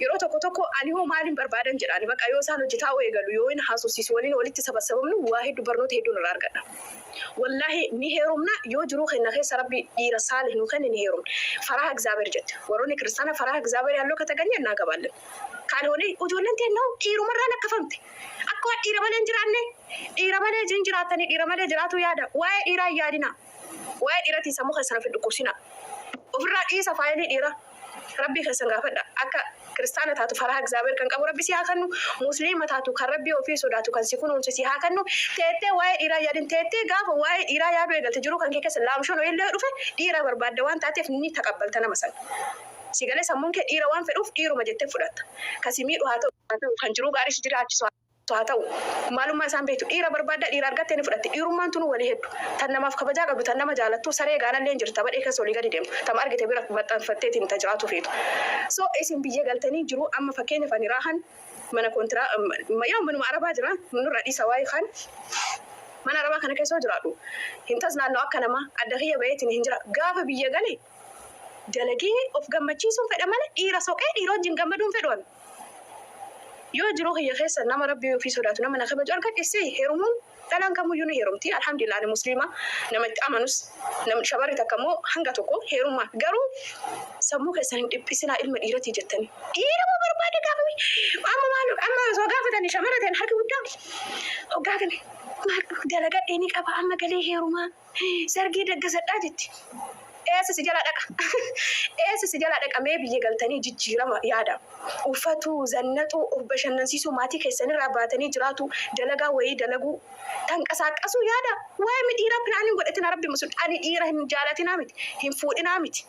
yeroo tokko tokko ani hoo maaliin barbaadan jedhaani, bakka yoo isaan hojjetaa eegalu, yoo inni haasofsiisu waliin walitti sabasabamnu, waa hedduu, barnoota hedduun irraa argadha. Wallaahi, ni heerumna yoo jiruu keenya keessa Rabbi dhiira saalih nu kenne, ni heerumna. ፈሪሃ እግዚአብሔር jette. Warroonni kiristaana ፈሪሃ እግዚአብሔር ያለው ከተገኘ እናገባለን. ካልሆነ ijoolleen teennoo dhiirumarraa lakkafamte. Akka waan dhiira malee hin jiraanne, dhiira malee hin jiraatanii, dhiira malee jiraatu yaada. Waa'ee dhiiraa hin yaadina. Waa'ee dhiiratiin sammuu keessan of hin dhukkubsina. Ofirraa dhiisa faayilii dhiiraa. Rabbii keessan gaafadha. Akka kiristaana taatu ፈሪሃ እግዚአብሔር kan qabu Rabbi si haa kennu. Musliima taatu kan Rabbii ofii sodaatu kan si kunuunsu si haa kennu. Teettee waa'ee dhiiraa yaadin. Teettee gaafa waa'ee dhiiraa yaaduu eegalte, jiruu kan kee keessa laamshoon illee dhufe, dhiira barbaadda waan taateef ni taqabbalta nama sana. Si galee, sammuun kee dhiira waan fedhuuf dhiiruma jettee fudhatta. Kasi miidhu haa ta'u, kan jiruu gaarii si jiraachisu Haa ta'u, maalummaa isaan beektu. Dhiira barbaadda, dhiira argattee ni fudhatti. Dhiirummaan tunu walii heddu. Tan namaaf kabajaa qabdu, tan nama jaalattu, saree gaanallee hin jirtu, tapha keessa olii gadi deemtu, tama argite bira maxxanfatteetiin ta jiraatu feetu. So isin biyya galtanii jiru. Amma fakkeenyaaf ani raahan mana koontiraa yaa manuma Arabaa jira, nurra dhiisa. Waa'ee kan mana Arabaa kana keessa jiraadhu hin tas naannoo akka namaa adda kiyya baheetiin hin jira. Gaafa biyya gale dalagee of gammachiisuun fedha malee dhiira soqee dhiira wajjin gammaduun fedhu. Yoo jiruu kiyya keessa nama Rabbii ofii sodaatu, nama na kabaju argadhisse, heerumuun dhalaan kamuyyuu ni heerumti. Alhamdulillah, ani Musliima, nama itti amanus, namni shamarri takka immoo hanga tokko heerummaa. Garuu sammuu keessan hin dhiphisinaa ilma dhiiratii jettanii. Dhiira moo barbaade gaafa amma maal amma osoo gaafatanii shamara ta'an harki guddaa hoggaa kana maal dalagadhee ni qaba, amma galee heerumaa sargii daggasadhaa jetti. Eessa si jala dhaqa? Eessa si jala dhaqa? Mee biyya galtanii jijjiirama yaada. Uffatuu, zannaxuu, of bashannansiisuu, maatii keessanirraa baatanii jiraatu, dalagaa wayii dalaguu, tanqasaaqqasuu yaada. Waa'ee mi dhiiraa planiin godhatina. Rabbi musul ani dhiira hin jaalatinaa miti, hin fuudhinaa miti.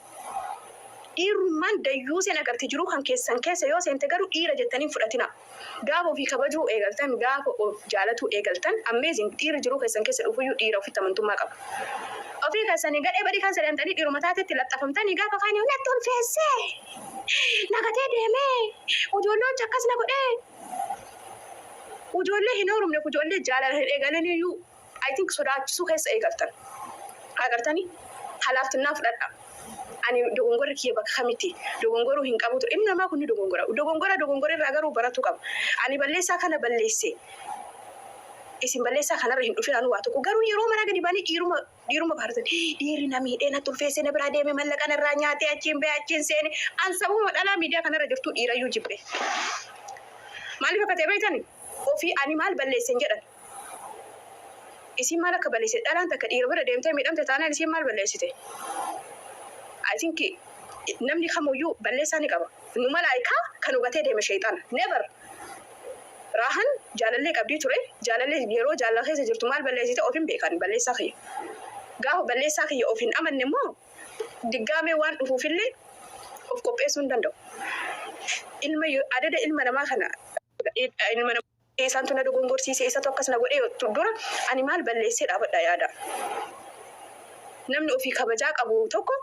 Dhiirummaan dayyuu seen agarti jiruu kan keessan keessa yoo seente, garuu dhiira jettanii hin fudhatina. Gaafa ofii kabajuu eegaltan, gaafa of jaalatuu eegaltan, amazing, dhiirri jiruu keessan keessa dhufuyyuu dhiira ofitti amantummaa qaba. Ofii keessanii gadhee badii kan seentanii dhiiruma taatetti laxxafamtanii gaafa kaanii natti ulfeessee nagatee deemee ijoollee akkas na godhee, ijoollee hin heerumne, ijoollee jaalala hin eegaliniyyuu I think sodaachisuu keessa eegaltan. Agartanii halaaftinnaa fudhadha. Ani dogongorri kiyya bakka kamitti dogongoruu hin qabu ture. Ilmi namaa kun ni dogongora. Dogongora dogongora irraa garuu baratu qaba. Ani balleessaa kana balleesse. Isin balleessaa kanarra hin dhufin anu waa tokko. Garuu yeroo maraa gadi baanii dhiiruma dhiiruma baaratan. Dhiirri na miidhee, natti ulfeessee, na biraa deeme, mallaqa narraa nyaatee, achiin ba'e, achiin seene. An sababuma dhalaa miidiyaa kanarra jirtu dhiirayyuu jibbe. Maaliif akka ta'e beektani? Ofii ani maal balleessen jedhan. Isiin maal akka balleessite? Dhalaan takka dhiira bira deemtee miidhamte taanaan isiin maal balleessite? I think namni kamuyyuu balleessaa ni qaba. Nu malaayikaa kan hubatee deeme sheexana. Never. Raahan jaalallee qabdii ture. Jaalallee yeroo jaalala keessa jirtu maal balleessite? Of hin beekan balleessaa kiyya. Gaafa balleessaa kiyya of hin amanne immoo diggaamee waan dhufuufillee of qopheessuu hin danda'u. Ilma adada ilma namaa kana, ilma namaa isaantu na dogongorsiise, isatu akkas na godhee, dura ani maal balleessee dhaabadha yaada. Namni ofii kabajaa qabu tokko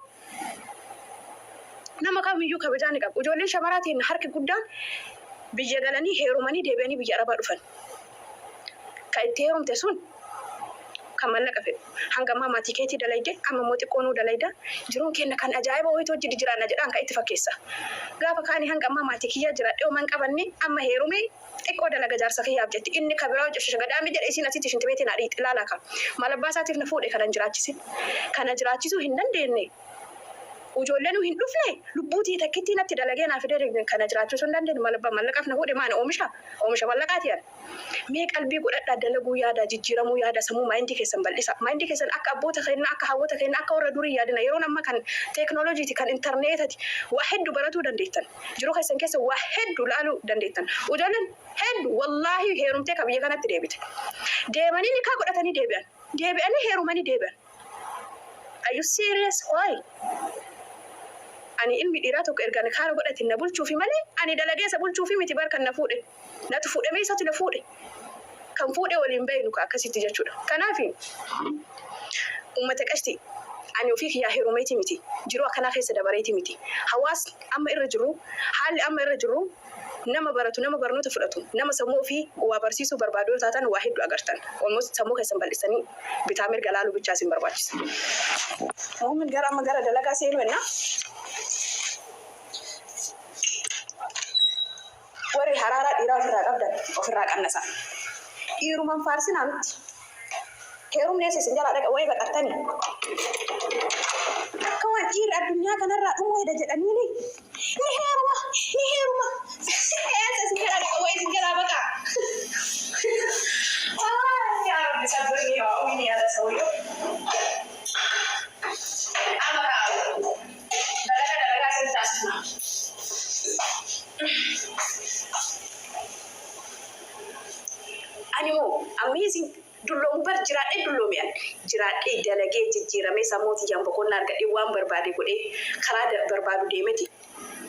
nama kamiyyuu kabajaa ni qabu. Ijoolleen shamaraatiin harki guddaan biyya galanii heerumanii deebi'anii biyya Arabaa dhufan. Kan itti heerumte sun kan mallaqa fedhu. Hanga ammaa maatii keetii dalayde, amma immoo xiqqoo nuu dalayda. Jiruun keenya kan ajaa'iba wayiitu hojii jiraanna jedhaan kan itti fakkeessa. Gaafa kaanii hanga ammaa maatii kiyyaa jiraadhee homaa hin qabanne, amma heerume, xiqqoo dalaga jaarsa kiyyaaf jetti. Inni kan biraa hojii gadaami jedhe, isiin asitti shintibeetiin haadhi ilaalaa ka. Maal abbaa isaatiif na fuudhe kanan jiraachisin. Kana jiraachisuu hin dandeenye. Ijoolleen hin dhufne, lubbuutii takkittii natti dalagee naa fidee kana jiraachisuu hin dandeenye. Maal abbaa mallaqaaf na fuudhe? Maani oomisha oomisha mallaqaati ani. Mee qalbii godhadhaa, dalaguu yaada, jijjiiramuu yaada, sammuu mindii keessan bal'isa. Mindii keessan akka abboota keenyaa, akka hawwata keenyaa, akka warra durii yaadina. Yeroon amma kan teeknooloojiiti, kan intarneetati. Waa hedduu baratuu dandeettan. Jiruu keessan keessa waa hedduu laaluu dandeettan. Ijoolleen hedduu wallaahi heerumtee ka biyya kanatti deebite. Deemanii nikaa godhatanii deebi'an. Deebi'anii heerumanii deebi'an. Are you serious? Why? Ani ilmi dhiiraa tokko erga kaara godhate na bulchuufi malee ani dalagee isa bulchuufi miti bar kan na fuudhe. Natu fuudhamee isatu na fuudhe. Kan fuudhe waliin beeknu ka akkasitti jechuudha. Kanaaf uummata qashti, ani ofii kiyyaa heerumeeti miti. Jiruu akkanaa keessa dabareeti miti. Hawaasni amma irra jiru, haalli amma irra jiru, nama baratu, nama barnoota fudhatu, nama sammuu ofii waa barsiisuu barbaadu yoo taatan waa hedduu agartan. Almost sammuu keessan bal'isanii bitaa mirga laaluu bichaa isin barbaachisa. Muumin gara amma gara dalagaa seenuu ennaa. Warri haraaraa dhiiraa ofirraa qabdan ofirraa qannasa. Dhiirumaan faarsinaa nutti. Heerumni eessa isin jalaa dhaqa wayii baqattanii? Akka waan dhiirri addunyaa kanarraa dhumuu heda jedhaniini ni heeruma, ni heeruma. Eessa isin jalaa dhaqa wayii isin jalaa baqa? Yaa Rabbi sabbirni yaa umni yaada sawiyyoo. Amma kaa dalagaa dalagaa isin taasifna. Ani moo amazing dulloomu bar jiraadhee dulloome. Ani jiraadhee dalagee jijjiiramee sammuu tiyyaan boqonnaa argadhee waan barbaade godhee karaa barbaadu deemeti.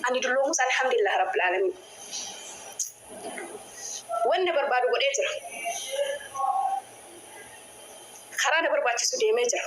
Ani dulloomus, alhamdulillah rabbil alamin. Wanna barbaadu godhee jira. Karaa na barbaachisu deemee jira.